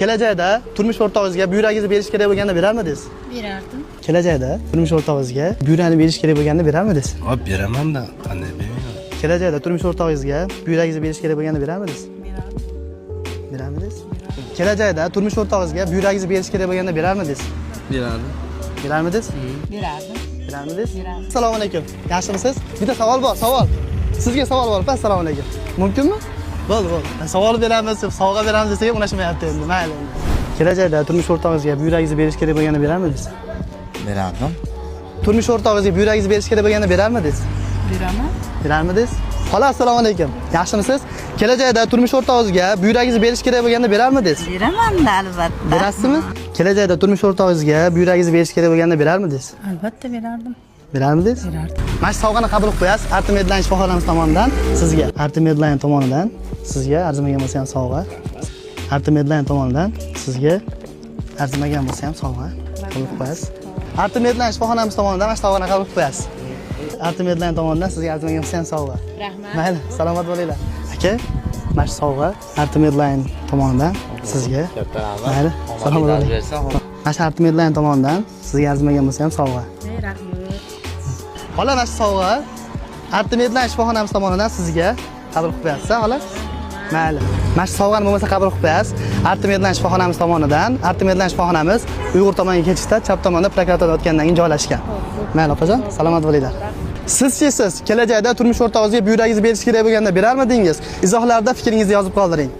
Kelajakda turmush o'rtog'ingizga buyragingizni berish kerak bo'lganda berarmidingiz? Berardim. Kelajakda turmush o'rtog'ingizga buyrakni berish kerak bo'lganda berarmidingiz? Hop, beraman-da, qanday bermayman. Kelajakda turmush o'rtog'ingizga buyragingizni berish kerak bo'lganda berarmidingiz? Berardim. Berarmidingiz? Kelajakda turmush o'rtog'ingizga buyragingizni berish kerak bo'lganda berarmidingiz? Berardim. Berarmidingiz? Berardim. Berarmidingiz? Berardim. Assalomu alaykum. Yaxshimisiz? Bitta savol bor, savol. Sizga savol bor, opa, assalomu alaykum. Mumkinmi? Bo'ldi, bo'ldi. Savol beramiz, sovg'a beramiz desak ham unashmayapti endi. Mayli endi. Kelajakda turmush o'rtog'ingizga buyragingizni berish kerak bo'lganda berarmidingiz? Berardim. Turmush o'rtog'ingizga buyragingizni berish kerak bo'lganda berarmidingiz? Beraman. Berarmidingiz? Xola, assalomu alaykum. Yaxshimisiz? Kelajakda turmush o'rtog'ingizga buyragingizni berish kerak bo'lganda berarmidingiz? Beraman albatta. Berasizmi? Kelajakda turmush o'rtog'ingizga buyragingizni berish kerak bo'lganda berarmidingiz? Albatta berardim. Berarmidingiz? Berardim. Mana shu sovg'ani qabul qilib qo'yasiz. Artimedline shifoxonamiz tomonidan sizga. Artimedline tomonidan sizga arzimagan bo'lsa ham sovg'a. Artimedline tomonidan sizga arzimagan bo'lsa ham sovg'a qabul qilib qo'yasiz. Artimedline shifoxonamiz tomonidan mana shu sovg'ani qabul qilib qo'yasiz. Artimedline tomonidan sizga arzimagan bo'lsa ham sovg'a. Rahmat. Mayli, salomat bo'linglar. Aka, mana shu sovg'a Artimedline tomonidan sizga. Katta rahmat. Mayli, salomat bo'ling. Bersa, Mana shu Artimedline tomonidan sizga arzimagan bo'lsa ham sovg'a. Rahmat. Xola, mana shu sovg'a Artimedline shifoxonamiz tomonidan sizga qabul qilib qo'yasiz, xola? Mayli. Mana shu sovg'ani bo'lmasa qabul qilib qo'yasiz. Artimedline shifoxonamiz tomonidan, Artimedline shifoxonamiz Uyg'ur tomonga ketishda chap tomonda prokuratura o'tgandan keyin joylashgan. Mayli, opajon, salomat bo'linglar. Sizchi siz kelajakda turmush o'rtog'ingizga buyragingizni berish kerak bo'lganda berarmidingiz? Izohlarda fikringizni yozib qoldiring.